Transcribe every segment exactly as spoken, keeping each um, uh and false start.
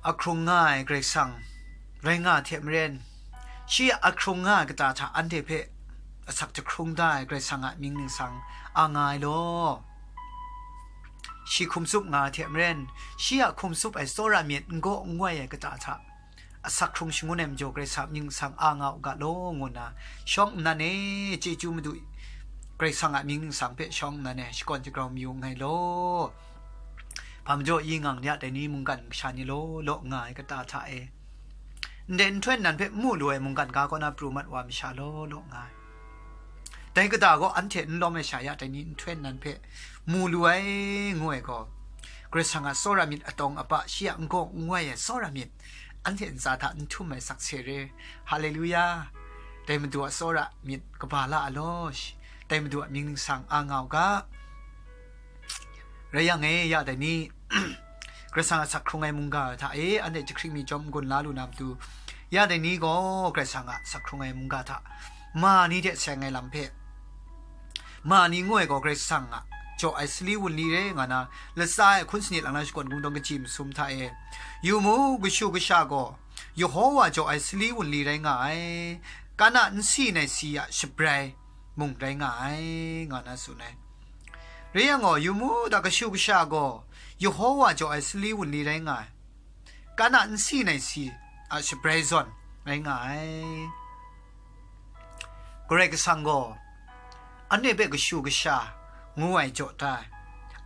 a hkrung nga ai Karai Kasang rai nga hte maren, shi a hkrung nga ai kata hta anhte hpe asak jahkrung da ai Karai Kasang a mying ningsang a nga ai law, shi hkum tsup nga ai hte maren, shi a hkum tsup ai tsawra myit n gaw n wai ai kata hta asak hkrung shangun ai majaw Karai Kasang a mying ningsang a nga u ga law, ngu nna shawng nnan e, chyeju madu Karai Kasang a mying ningsang hpe shawng nnan e shakawn shagrau mayu nngai law. Hpa majaw i ngang ya dai ni mungkan kasha ni law law nga ai kata hta e, ndai nhtoi nnan hpe n mu lu ai mungkan ga kaw na pru mat wa masha law law nga ai. Dai kata gaw anhte n lawm ai sha ya dai ni nhtoi nnan hpe mu lu ai, ngu ai gaw, Karai Kasang a tsawra myit atawng apa, shi a n gaw n wai ai tsawra myit, anhte ntsa hta n htum ai sakse re. Haleluya! Dai Madu a tsawra myit kaba la a law, shi, dai Madu a mying ningsang a nga u ga. Rai yang e, ya dai ni, Karai Kasang a sak hkrung ai mungga hta e anhte jahkring mi chyawm n-gun la lu na matu, ya dai ni gaw Karai Kasang a sak hkrung ai mungga hta ma ni hte seng ai lam hpe, ma ni ngu ai gaw Karai Kasang a jaw ai sali wunli re nga na, latsa e hkun sanit lang na shakawn kungdawn kaji masum hta e, yu mu, kashu kasha gaw Yehowa jaw ai sali wunli rai nga ai, kana nsi nai si a shabrai mung rai nga ai, nga na tsun ai. Rai yang gaw, yu mu da, kashu kasha gaw Yehowa jaw ai sali wunli rai nga ai, kana nsi nai si a shabrai zawn rai nga ai. Karai Kasang gaw anhte hpe kashu kasha ngu ai jaw da ai,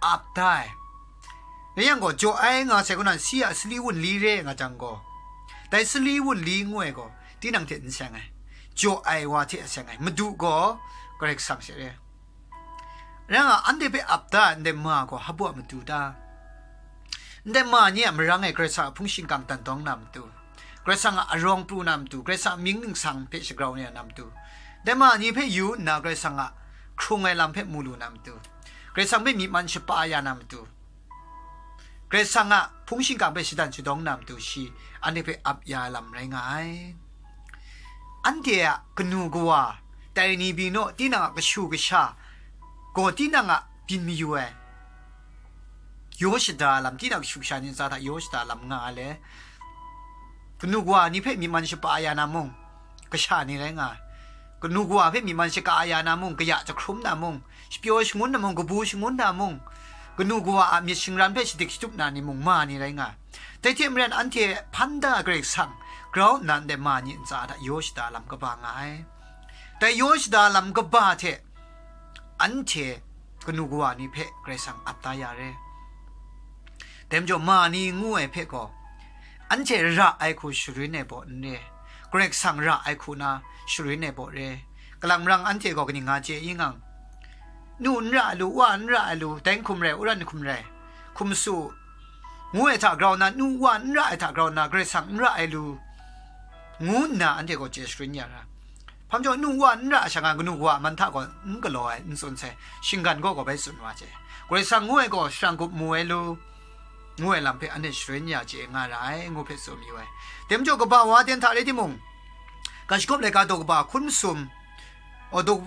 ap da ai. Rai yang gaw, jaw ai nga sai kaw na, si a sali wunli re nga jang gaw, dai sali wunli ngu ai gaw tinang hte n seng ai, jaw ai wa hte a seng ai, Madu gaw Karai Kasang she re. Rai nga, anhte hpe ap da ai ndai ma gaw hpa baw a matu ta? Ndai ma ni a marang e Karai Kasang a hpung shingkang dan dawng na matu, Karai Kasang a arawng pru na matu, Karai Kasang a mying ningsang hpe shagrau ya na matu, ndai ma ni hpe yu nna Karai Kasang a hkrung ai lam hpe mu lu na matu, Karai Kasang hpe myi man shapa ya na matu, Karai Kasang a hpung shingkang hpe shadan shadawng na matu, shi anhte hpe ap ya ai lam rai nga ai. Anhte a kanu kawa, tai ni byin naw, tinang a kashu kasha gaw tinang a byin mayu ai, yaw shada lam, tinang a kashu kasha ni ntsa hta yaw shada lam nga ai le, kanu kawa ni hpe myi man shapa ya na mung, kasha ni rai nga ai. Kanu kawa hpe myi man shaka ya na mung, kaya jahkrum na mung, shapyaw shangun na mung, kabu shangun na mung, kanu kawa a myit shingran hpe shadik shatup na ni mung, ma ni rai nga ai. Dai hte maren, anhte hpan da Karai Kasang grau nna ndai ma ni ntsa hta yaw shada lam kaba nga ai. Dai yaw shada lam kaba hte anhte kanu kawa ni hpe Karai Kasang ap da ya re. Dai majaw, ma ni ngu ai hpe gaw, anhte ra ai hku sharin ai baw n re, Karai Kasang ra ai hku na sharin ai baw re. Kalang marang anhte gaw kaning nga chye i ngang, nu n ra ai lu, wa n ra ai lu, dai n hkum rai, uran hkum rai, hkum su, ngu ai hta grau nna, nu wa n ra ai hta grau nna, Karai Kasang n ra ai lu, ngu nna anhte gaw chye sharin ya ra. Hpa majaw, nu wa n ra ai sha nga, kanu kawa a man hta gaw n galaw ai, n tsun sai, shinggan gaw gaw bai tsun wa chye. Karai Kasang ngu ai gaw, shadang gup mu ai lu, ngu ai lam hpe anhte sharin ya chye nga ra ai, ngu hpe tsun mayu ai. Dai majaw, kaba wa ten hta rai timung, ga shagawp laika daw kaba hkun masum, aw, daw,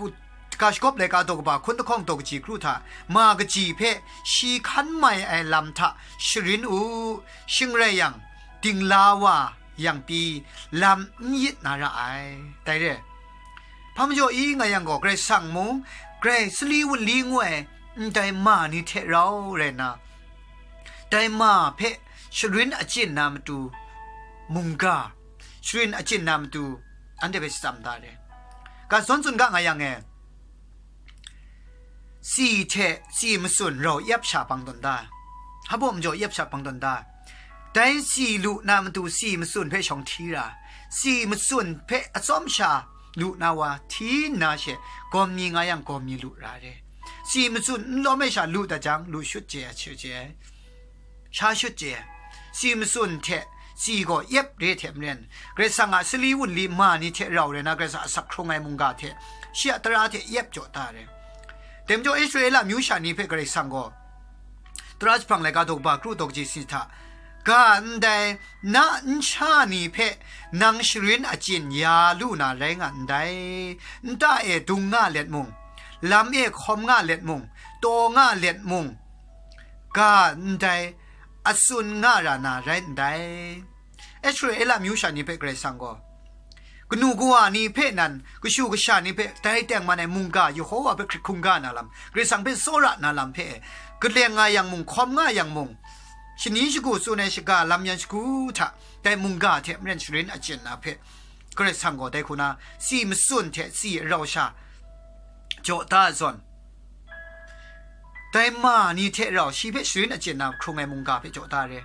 ga shagawp laika daw kaba hkun lahkawng daw kaji kru hta, ma kaji hpe shi hkan mai ai lam hta sharin u, shing rai yang, dingla wa yang pyi, lam n yit na ra ai. Dai re, hpa majaw i nga yang gaw, Karai Kasang mung, Karai sali wunli ngu ai ndai ma ni hte rau rai nna, dai ma hpe sharin achyin na matu mungga, sharin achyin na matu anhte hpe shatsam da re. Ga zawn tsun ga nga yang e, tsi hte tsi matsun rau yep sha pang tawn da, hpa baw majaw yep sha pang tawn da, dai tsi lu na matu tsi matsun hpe shawng hti ra, tsi matsun hpe atsawm sha lu na wa hti nna she, gawm mi nga yang gawm mi lu ra re. Tsi matsun n lawm ai sha lu dat jang, lu shut chye ai, chye chye ai, sha shut chye ai. Tsi matsun hte tsi gaw yep re hte maren, Karai Kasang a sali wunli ma ni hte rau rai na, Karai Kasang a sak hkrung ai mungga hte, shi a tara hte yep jaw da re. Dai majaw, Israela amyu sha ni hpe Karai Kasang gaw, Tara jahprang laika daw kaba kru daw kaji si hta, ga ndai na nsha ni hpe nang sharin achyin ya lu na rai nga ndai, nta e dung nga let mung, lam e hkawm nga let mung, taw nga let mung, ga ndai a tsun nga ra na rai ndai. Israela myu sha ni hpe Karai Kasang gaw, kanu kawa ni hpe nan, kashu kasha ni hpe dai tengman ai mungga Yehova hpe hkrit hkungga na lam, Karai Kasang hpe tsawra na lam hpe, kaleng nga yang mung, hkawm nga yang mung, shani shagu tsun ai shaga lam yan shagu hta, dai mungga hte maren sharin achyin na hpe, Karai Kasang gaw dai hku na, tsi matsun hte tsi arau sha jaw da ai zawn, dai ma ni hte rau shi hpe sharin achyin na hkrung ai mungga hpe jaw da re.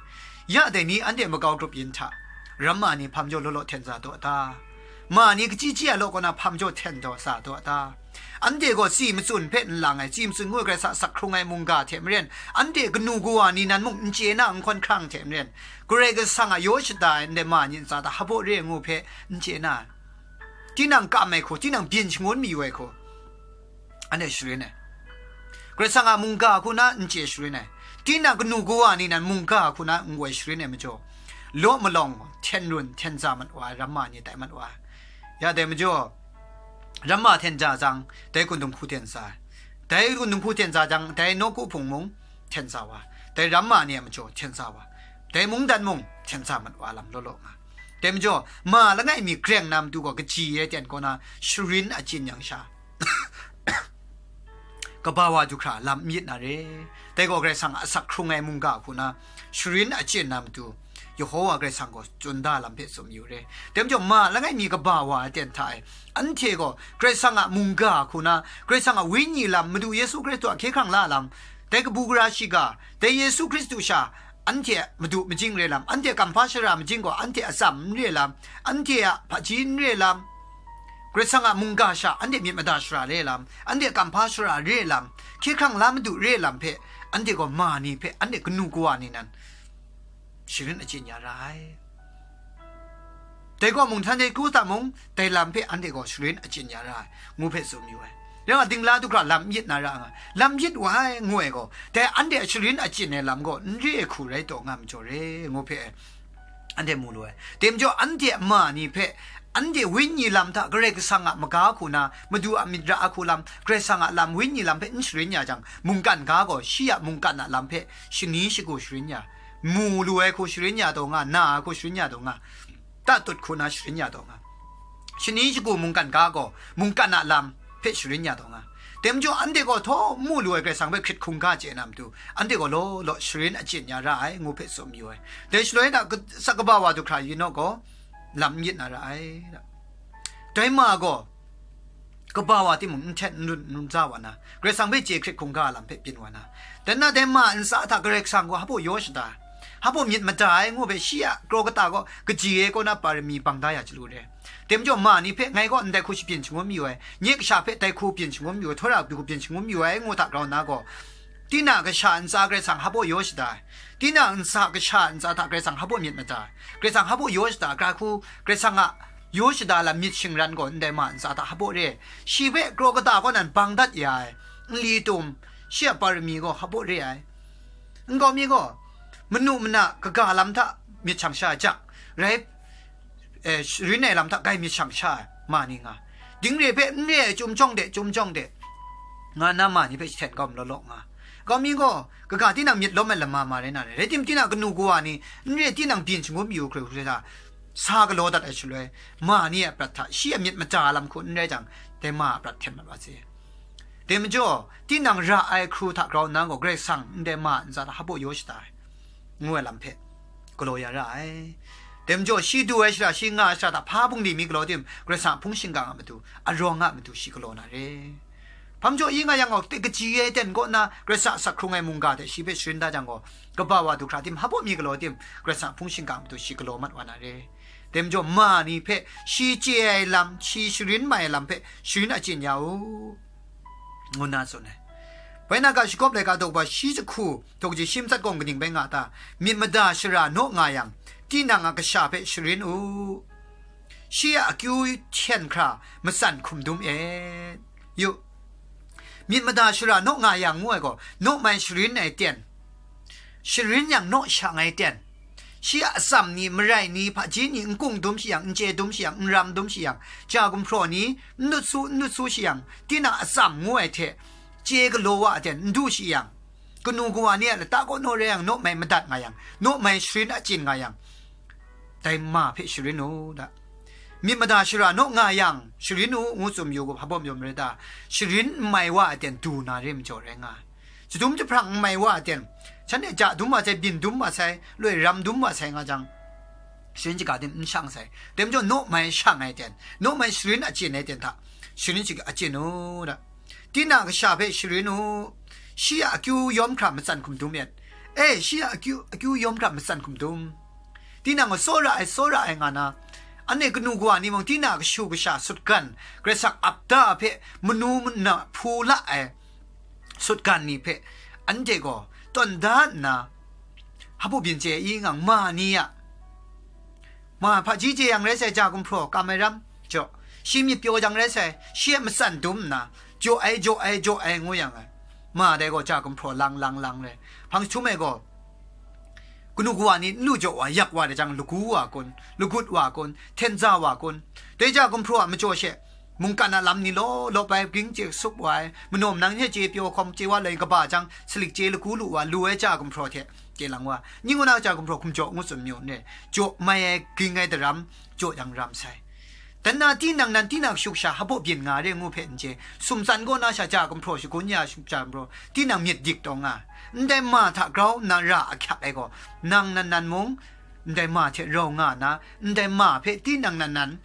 Ya dai ni anhte makau grup yin hta, ramma ni hpa majaw law law hten za daw ta? Ma ni kachyi chyi ai law kaw na hpa majaw hten daw sa daw ta? Anhte gaw tsi matsun hpe n lang ai, tsi matsun ngu ai Karai Kasang a sak hkrung ai mungga hte maren, anhte kanu kawa ni nan mung n chye na, n hkawn hkrang hte maren, Karai Kasang a yaw shada ai ndai ma ni ntsa hta hpa baw re ngu hpe n chye na, tinang kam ai hku, tinang byin shangun mayu ai hku, anhte sharin ai. Karai Kasang a mungga hku na n chye sharin ai. Tinang kanu kawa ni nan mungga hku na n goi sharin ai majaw, law malawng hten run hten za mat wa ai ramma ni tai mat wa ai. Ya dai majaw, ramma hten ja jang, dai kundung hku hten sa ai. Dai kundung hku hten sa jang, dai nawku hpung mung hten sa wa, dai ramma ni a majaw hten sa wa, dai mungdan mung hten sa mat wa lam law law nga. Dai majaw, ma langai mi greng na matu gaw kaji e ten kaw na sharin achyin yang sha, kaba wa du hkra lam n myit na re. Dai gaw Karai Kasang a asak hkrung ai mungga hku na sharin achyin na matu, Yehova Karai Kasang gaw tsun da lam hpe tsun yu re. Dai majaw, ma langai mi kaba wa ai ten hta e, anhte gaw Karai Kasang a mungga hku na, Karai Kasang a Wenyi lam, Madu Yesu Hkristu a hkye hkrang la lam, dai kabu gara shiga, dai Yesu Hkristu sha, anhte a madu majing re lam, anhte a kamhpa shara majing gaw, anhte a tsam n re lam, anhte a hpaji n re lam, Karai Kasang a mungga sha anhte myit mada shara re lam, anhte a kamhpa shara re lam, hkye hkrang la madu re lam hpe, anhte gaw ma ni hpe, anhte kanu kawa ni nan sharin achyin ya ra ai. Dai gaw mung htan de kru ta mung, dai lam hpe anhte gaw sharin achyin ya ra ai, ngu hpe tsun yu ai. Yang a dingla du hkra lam n yit na ra nga, lam yit wa ai, ngu ai gaw, dai anhte a sharin achyin ai lam gaw n re ai hku rai taw nga majaw re, ngu hpe anhte mu lu ai. Dai majaw, anhte a ma ni hpe, anhte Wenyi lam hta Karai Kasang a maga hku na, Madu a myit ra ahku lam, Karai Kasang a lam, Wenyi lam hpe n sharin ya jang, mungkan ga gaw shi a mungkan a lam hpe shani shagu sharin ya, mu lu ai hku sharin ya taw nga, na ai hku sharin ya taw nga, tatut hku na sharin ya taw nga. Shani shagu mungkan ga gaw mungkan a lam hpe sharin ya taw nga. Dai majaw, anhte gaw htaw mu lu ai Karai Kasang hpe hkrit hkungga chye na matu, anhte gaw law law sharin achyin ya ra ai, ngu hpe tsun yu ai. Dai shaloi na, asak kaba wa du hkra yin naw gaw, lam n yit na ra ai. Dai ma gaw, kaba wa timung n hten n run n run za wa na, Karai Kasang hpe chye hkrit hkungga lam hpe byin wa na, dan na dai ma ntsa hta Karai Kasang gaw hpa baw yaw shada ai, hpa baw myit mada ai ngu hpe shi a kraw kata gaw kaji e kaw na parami bang da ya chyalu re. Dai majaw, ma ni hpe ngai gaw ndai hku shabyin shangun mayu ai, nye kasha hpe dai hku byin shangun mayu ai, htawra hku byin shangun mayu ai, ngu hta grau nna gaw, tinang kasha ntsa Karai Kasang hpa baw yaw shada ai, tinang ntsa kasha ntsa hta Karai Kasang hpa baw myit mada ai, Karai Kasang hpa baw yaw shada ai, gara hku Karai Kasang a yaw shada lam myit shingran gaw ndai ma ntsa hta hpa baw re ai, shi hpe kraw kata kaw nan bang dat ya ai, nli tum, shi a parami gaw hpa baw re ai. Nkau mi gaw, manu mana kaga lam hta myit shang sha ai jang, rai, eh, sharin ai lam hta grai myit shang sha ai ma ni nga, dingre hpe n re ai, chyum jawng de, chyum jawng de, nga nna ma ni hpe jahten kau malaw law nga. Nkau mi gaw, kaga tinang myit lawm ai lama ma rai na re, rai timung, tinang kanu kawa ni, n re tinang byin shangun mayu hkru hkru hta, sa galaw dat ai shaloi, ma ni a prat hta shi a myit mada lam hku n rai jang, dai ma a prat hten mat wa se. Dai majaw, tinang ra ai hkru hta grau nna gaw, Karai Kasang ndai ma ntsa hta hpa baw yaw shada ai, ngu ai lam hpe galaw ya ra ai. Dai majaw, shi du ai shara, shi nga ai shara hta hpa bungli mi galaw tim, Karai Kasang a hpung shingkang a matu, arawng a matu shi galaw na re. Hpa majaw, i nga yang gaw, teng kaji ai ten kaw nna, Karai Kasang a asak hkrung ai mungga hte shi hpe sharin da jang gaw, kaba wa du hkra tim, hpa baw mi galaw tim, Karai Kasang a hpung shingkang a matu shi galaw mat wa na re. Dai majaw, ma ni hpe shi chye ai lam, shi sharin mai ai lam hpe sharin achyin ya u, ngu nna tsun ai. Bai na ga shakawp laika daw ba shi jahku, daw kaji shi matsat gaw kaning bai nga ta? Myit mada shara naw nga yang, tinang a kasha hpe sharin u, shi a akyu hten hkra matsan hkum dum e. Yu, myit mada shara naw nga yang ngu ai gaw, naw mai sharin ai ten, sharin yang naw shang ai ten, shi a atsam ni, marai ni, hpaji ni, n kung dum shi yang, n chye dum shi yang, n ram dum shi yang, ja gumhpraw ni, n lut su, n lut su shi yang, tinang atsam ngu ai hte chye galaw wa ai ten n du shi yang, kanu kawa ni a lata kaw naw rai yang, naw mai madat nga yang, naw mai sharin achyin nga yang, dai ma hpe sharin u da. Myit mada shara naw nga yang, sharin u ngu tsun yu ga, hpa bawm yawm rai ta? Sharin n mai wa a ten du na re majaw rai nga ai. Jadum jahprang n mai wa a ten, shanhte ja dum wa sai, byin dum wa sai, loi ram dum wa sai nga jang, sharin shaga tim n shang sai. Dai majaw naw mai shang ai ten, naw mai sharin achyin ai ten hta, sharin shaga achyin u da. Tinang kasha hpe sharin u, shi a akyu yawm hkra matsan hkum dum myit. E, shi a akyu, akyu yawm hkra matsan hkum dum. Tinang gaw tsawra ai, tsawra ai nga na, anhte kanu kawa ni mung, tinang a kashu kasha sutgan, Karai Kasang ap da hpe manu mana hpu la ai sutgan ni hpe, anhte gaw tawn da nna, hpabu byin chye i ngang ma ni a, ma hpaji chye yang rai sai, ja gumhpraw kam ai ram jaw, shi myit pyaw jang rai sai, shi e matsan dum nna, jaw ai, jaw ai, jaw ai, ngu yang ai. Ma dai gaw ja gumhpraw lang, lang, lang rai. Hpang jahtum e gaw, kanu kawa ni n lu jaw wa, yak wa rai jang, lagu wa kun, lagut wa kun, hten za wa kun, dai ja gumhpraw a majaw she, mungkan a lam ni law law bai, ging chye sup wa ai, manaw manang hte chye pyaw hkawm chye wa lai kaba jang, salik chye lagu lu wa, lu ai ja gumhpraw hte chye lang wa, ning kaw na ja gumhpraw hkum jaw ngu tsun mayu n re, jaw mai ai, ging ai daram, jaw yang ram sai. Dan na tinang nan, tinang kashu kasha hpabaw byin nga re ngu hpe n chye, sumtsan kaw na sha ja gumhpraw shagun ya, sha ja gumhpraw, tinang myit dik taw nga, ndai ma hta grau nna ra ahkyak ai gaw, nang nan nan mung, ndai ma hte rau nga na, ndai ma hpe tinang nan nan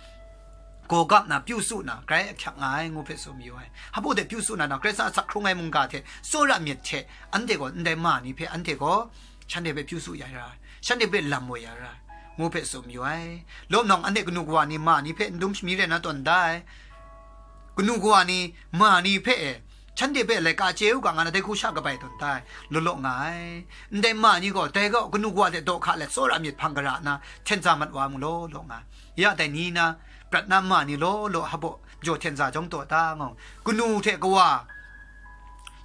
gaw gap na, pyu su na, grai ahkyak nga ai, ngu hpe tsun mayu ai. Hpabaw de pyu su na, na Karai Kasang a sak hkrung ai mungga hte tsawra myit hte, anhte gaw ndai ma ni hpe, anhte gaw shanhte hpe pyu su ya ra ai, shanhte hpe lam woi ya ra ai, ngu hpe tsun mayu ai. Lawm nawng anhte kanu kawa ni ma ni hpe n dum shami rai na tawn da ai. Kanu kawa ni ma ni hpe e, shanhte hpe laika chye u ga nga na, dai hku sha kabai tawn da ai, law law nga ai. Ndai ma ni gaw, dai gaw kanu kawa hte daw hka let tsawra myit hpang gara na, hten za mat wa mu law law nga ai. Ya dai ni na, prat na ma ni law law hpabaw jaw hten za jawng taw ta nga, kanu hte kawa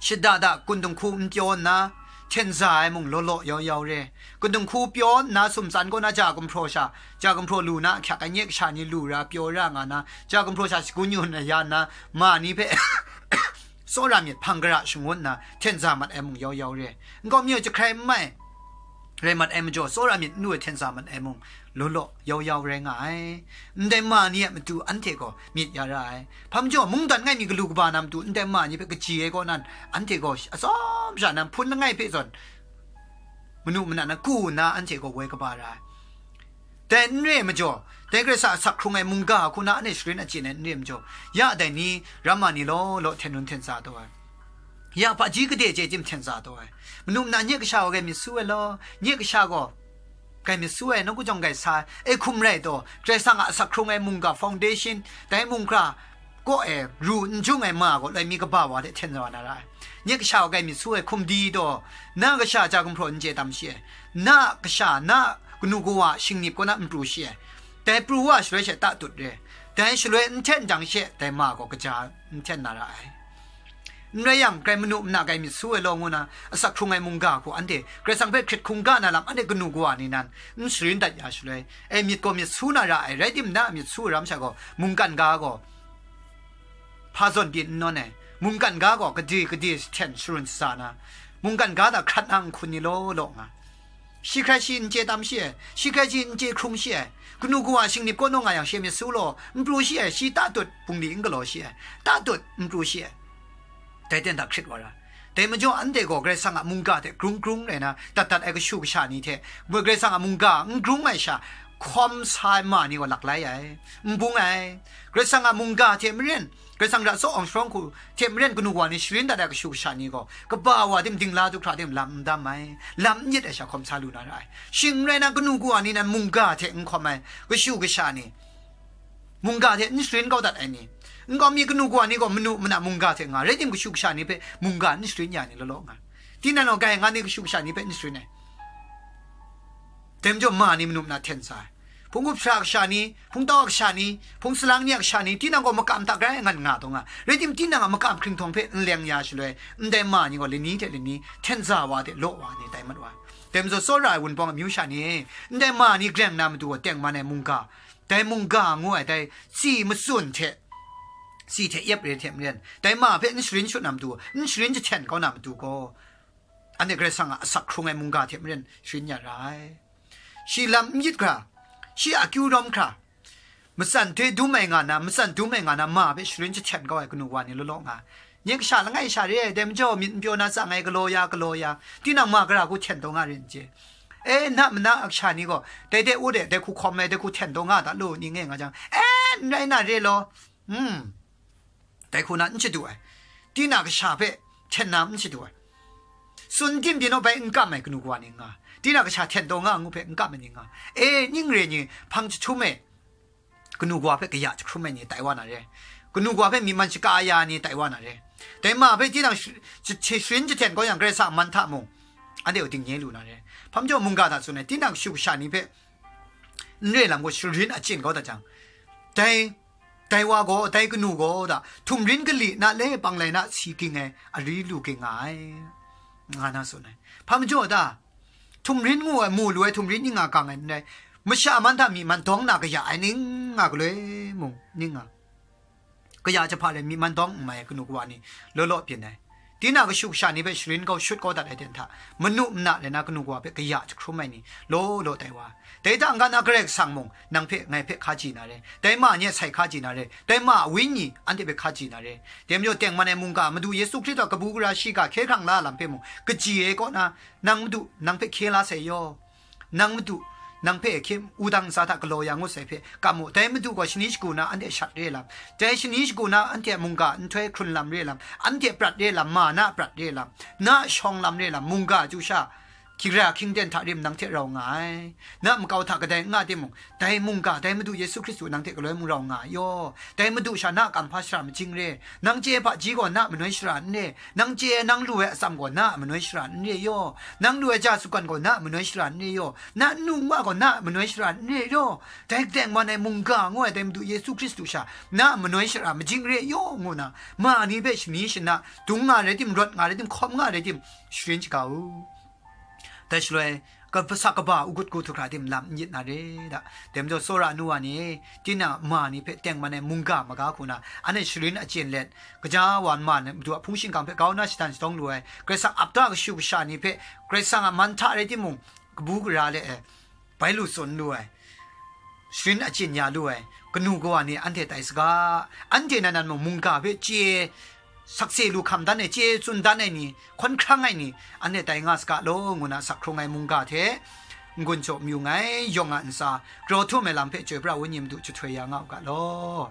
shada da kundung hku n pyaw nna, hten za ai mung law law yau yau re. Kundung hku pyaw nna, sumtsan kaw na ja gumhpraw sha, ja gumhpraw lu na ahkyak ai nye kasha ni lu ra, pyaw ra nga na, ja gumhpraw sha shagun yu na ya nna, ma ni hpe tsawra myit hpang gara shangun nna, hten za mat ai mung yau yau re. Nkau mi jahkrai n mai rai mat ai majaw, tsawra myit n lu ai hten za mat ai mung, law law yau yau rai nga ai. Ndai ma ni a matu anhte gaw myit ya ra ai. Hpa majaw, mungdan ngai mi galu kaba na matu ndai ma ni hpe kaji ai kaw nan, anhte gaw atsawm sha nan hpun langai hpe zawn, manu mana na ku nna anhte gaw woi kaba ra ai. Dai n re ai majaw, dai Karai Kasang a sak hkrung ai mungga hku na anhte sharin achyin ai n re ai majaw, ya dai ni, ramma ni law law hten run hten sa taw ai. Ya hpaji gade chye tim hten sa taw ai. Manu mana nye kasha gaw grai myit su ai law, nye kasha gaw grai myit su ai, nawku jawng grai sa ai, e hkum rai taw, Karai Kasang a asak hkrung ai mungga foundation, dai mung hkra kaw e ru n jung ai ma gaw loi mi kaba wa hte hten wa na ra ai. Nye kasha gaw grai myit su ai, hkum di taw, na kasha ja gumhpraw n chye tam shi ai, na kasha, na kanu kawa shingnip kaw na n pru shi ai, dai pru wa shaloi she tatut re, dai shaloi n hten jang she dai ma gaw kaja n hten na ra ai. N rai yang, grai manu mana grai myit su ai law ngu na, asak hkrung ai mungga hku anhte Karai Kasang hpe hkrit hkungga na lam anhte kanu kawa ni nan n sharin dat ya shaloi, e myit gaw myit su na ra ai, rai timung, na myit su ai ram sha gaw, mungkan ga gaw hpa zawn pyi n nawn ai, mungkan ga gaw gade gade hten sharun shaza na, mungkan ga hta hkrat na nhkun ni law law nga, shi hkrai shi n chye tam shi ai, shi hkrai shi n chye hkrung shi ai, kanu kawa shingnip kaw naw nga yang, shi myit su law, n pru shi ai, shi tatut bungli n galaw shi ai, tatut n pru shi ai, dai ten hta hkrit wa ra. Dai majaw, anhte gaw Karai Kasang a mungga hte grung grung rai na, dat dat ai kashu kasha ni hte, Karai Kasang a mungga n grung ai sha, hkawm sa ai ma ni gaw lak lai ai, n bung ai. Karai Kasang a mungga hte maren, Karai Kasang ra tsaw awng sharawng hku hte maren kanu kawa ni sharin dat ai kashu kasha ni gaw, kaba wa tim, dingla du hkra tim lam n dam ai, lam n yit ai sha hkawm sa lu na ra ai. Shing n rai na, kanu kawa ni nan mungga hte n hkawm ai kashu kasha ni, mungga hte n sharin kau dat ai ni, nkau mi kanu kawa ni gaw manu mana mungga hte nga, rai tim kashu kasha ni hpe mungga n sharin ya ni law law nga, tinang gaw grai nga ni kashu kasha ni hpe n sharin ai. Dai majaw, ma ni manu mana hten sa ai. Hpung hkup sara kasha ni, hpung tau a kasha ni, hpung salang ni a kasha ni, tinang gaw makam hta grai ngan nga taw nga, rai tim, tinang a makam hkringhtawng hpe n leng ya shaloi, ndai ma ni gaw lani hte lani hten za wa de law wa ni tai mat wa. Dai majaw, tsawra ai wunpawng amyu sha ni, ndai ma ni greng na matu gaw tengman ai mungga, dai mungga ngu ai dai tsi matsun hte, tsi hte yep re hte maren, dai ma hpe n sharin shut na matu, n sharin jahten kau na matu gaw, anhte Karai Kasang a asak hkrung ai mungga hte maren sharin ya ra ai. Shi lam n yit hkra, shi a akyu rawm hkra, matsan hte dum ai nga na, matsan dum ai nga na ma hpe sharin jahten kau ai kanu wa ni law law nga. Nye kasha langai sha re ai, dai majaw myit n pyaw na tsang ai galaw ya, galaw ya, tinang ma gara hku hten taw nga re n chye. E, na mana a kasha ni gaw, dai de u de, dai hku hkawm ai, dai hku hten taw nga da lu, ni ngai nga jang, e, n rai na re law. Hmm. Dai hku na n shadu ai. Tina kasha hpe hten na n shadu ai. Tsun tim byin naw bai n kam ai kanu kawa ni nga. Tina kasha hten taw nga ngu hpe n kam ai ni nga. E, ning re ni, hpang jahtum e, kanu kawa hpe kaya jahkrum ai ni tai wa na re. Kanu kawa hpe myi man shaka ya ni tai wa na re. Dai ma hpe tinang sh-, j-, hte sharin jahten kau yang, Karai Kasang a man hta mung, anhte gaw dingnye lu na re. Hpa majaw mungga hta tsun ai, tinang kashu kasha ni hpe n re lam gaw sharin achyin kau dat jang, dai, dai wa gaw, dai kanu gaw da, htumrin kali na le pang lai na si ging ai, ari lu ging nga ai, nga na tsun ai. Hpa majaw da, htumrin ngu ai, mu lu ai htumrin ning nga gang ai n rai, masha man hta myi man dawng na kaya ai ning nga galoi mung, ning nga, kaya jahpa rai myi man dawng n mai ai kanu kawa ni law law byin ai. Tina kashu kasha ni hpe sharin kau shut kau dat ai ten hta, manu mana rai na kanu kawa hpe kaya jahkrum ai ni law law tai wa. Dai hta n-ga na Karai Kasang mung nang hpe, ngai hpe hkaji na re. Dai ma nye sai hkaji na re. Dai ma a Wenyi anhte hpe hkaji na re. Dai majaw tengman ai mungga Madu Yesu Hkristu a kabu gara shiga hkye hkrang la lam hpe mung kaji ai kaw na, nang Madu nang hpe hkye la sai yaw. Nang Madu, nang hpe hkye wudang ntsa hta galaw ya ngut sai hpe kam mu. Dai Madu gaw shani shagu na anhte shat re lam, dai shani shagu na anhte mungga nhtoi hkrun lam re lam, anhte prat re lam, ma na prat re lam, na shawng lam re lam, mungga chyu sha, hkyira hkyingden hta rim nang hte rau nga ai. Na makau hta kadai n nga timung, dai mungga, dai Madu Yesu Hkristu nang hte galoi mung rau nga ai yaw. Dai Madu sha na a kam hpa shara majing re. Nang chye ai hpaji gaw na a manoi shara n re. Nang chye ai nang lu ai atsam gaw na a manoi shara n re yaw. Nang lu ai ja sutgan gaw na a manoi shara n re yaw. Na nnu nwa gaw na a manoi shara n re yaw. Dai tengman ai mungga ngu ai dai Madu Yesu Hkristu sha na a manoi shara majing re yaw ngu na, ma ni hpe shani shana, dung nga rai tim, rawt nga rai tim, hkawm nga rai tim, sharin shaga u. Dai shaloi, kasa kaba u gut gu htu hkra tim lam n yit na re da. Dai majaw, tsawra nu wa ni, tinang a ma ni hpe tengman ai mungga maga hku na, anhte sharin achyin let, gaja wa nma ni Madu a hpung shingkang hpe grau na shatan shadawng lu ai, Karai Kasang ap da kashu kasha ni hpe, Karai Kasang a man hta rai timung, kabu gara le ai, bai lu tsun lu ai, sharin achyin ya lu ai, kanu kawa ni anhte tai saga, anhte nan nan mung mungga hpe chye sakse lu hkam dan ai, chye tsun dan ai ni, hkawn hkrang ai ni, anhte tai nga saga law, ngu na sak hkrung ai mungga hte, n-gun jaw mayu ngai, yawng a ntsa, grau htum ai lam hpe Chyoi pra Wenyi Madu jahtoi ya nga u ga law.